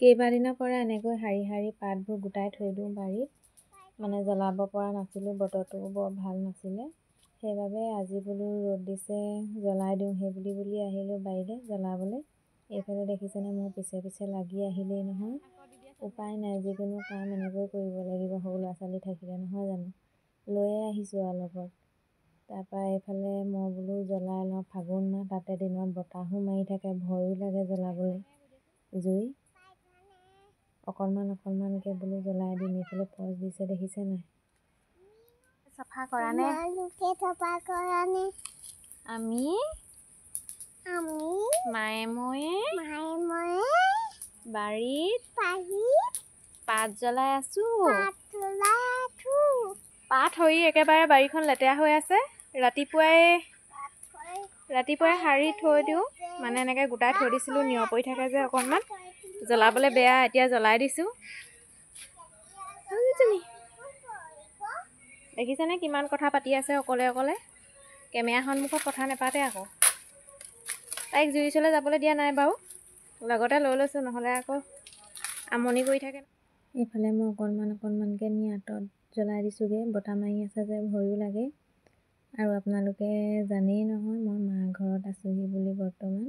কেইবাদিনৰ পৰা এনেকৈ শাৰী শাৰী পাতবোৰ গোটাই থৈ দিওঁ বাৰীত, মানে জ্বলাব পৰা নাছিলোঁ, বতৰটোও বৰ ভাল নাছিলে, সেইবাবে আজি বোলো ৰ'দ দিছে জ্বলাই দিওঁ সেই বুলি বুলি আহিলোঁ বাৰীলৈ জ্বলাবলৈ। এইফালে দেখিছেনে মোৰ পিছে পিছে লাগি আহিলেই নহয়। উপায় নাই, যিকোনো কাম এনেকৈ কৰিব লাগিব সৰু ল'ৰা ছোৱালী থাকিলে, নহয় জানো? লৈয়ে আহিছোঁ আৰু লগত। তাৰপৰা এইফালে মই বোলো জ্বলাই লওঁ, ফাগুন মাহ তাতে দিনত বতাহো মাৰি থাকে, ভয়ো লাগে জ্বলাবলৈ জুই। অকণমান অকণমানকৈ বোলো জ্বলাই দিম। এইফালে পজ দিছে দেখিছে নাই? চফা কৰা নে? তোমালোকে চফা কৰা নে? আমি আমি মায়ে ময়ে মায়ে ময়ে বাৰীত বাৰীত পাত জ্বলাই আছো। পাত জ্বলাই আছো। পাত সৰি একেবাৰে বাৰীখন লেতেৰা হৈ আছে। ৰাতিপুৱাই সাৰি থৈ দিওঁ, মানে এনেকৈ গোটাই থৈ দিছিলোঁ, নিয়ৰ পৰি থাকে যে অকণমান জ্বলাবলৈ বেয়া, এতিয়া জ্বলাই দিছোঁ। দেখিছেনে কিমান কথা পাতি আছে অকলে অকলে, কেমেৰা সন্মুখত কথা নাপাতে আকৌ। তাইক জুই ওচৰলৈ যাবলৈ দিয়া নাই বাৰু, লগতে লৈ লৈছোঁ, নহ'লে আকৌ আমনি কৰি থাকে। এইফালে মই অকণমান অকণমানকৈ নি আঁতৰত জ্বলাই দিছোঁগৈ, বতাহ মাৰি আছে যে ভয়ো লাগে। আৰু আপোনালোকে জানেই নহয় মই মা ঘৰত আছোঁহি বুলি বৰ্তমান।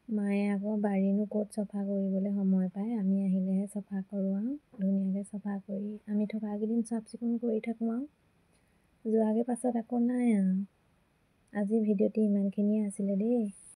মায়ে আকৌ বাৰীনো ক'ত চফা কৰিবলৈ সময় পায়, আমি আহিলেহে চফা কৰোঁ আৰু ধুনীয়াকৈ চফা কৰি আমি থকাকেইদিন চাফ চিকুণ কৰি থাকোঁ আৰু যোৱাগৈ পাছত আকৌ নাই আৰু। আজি ভিডিঅ'টি ইমানখিনিয়ে আছিলে দেই।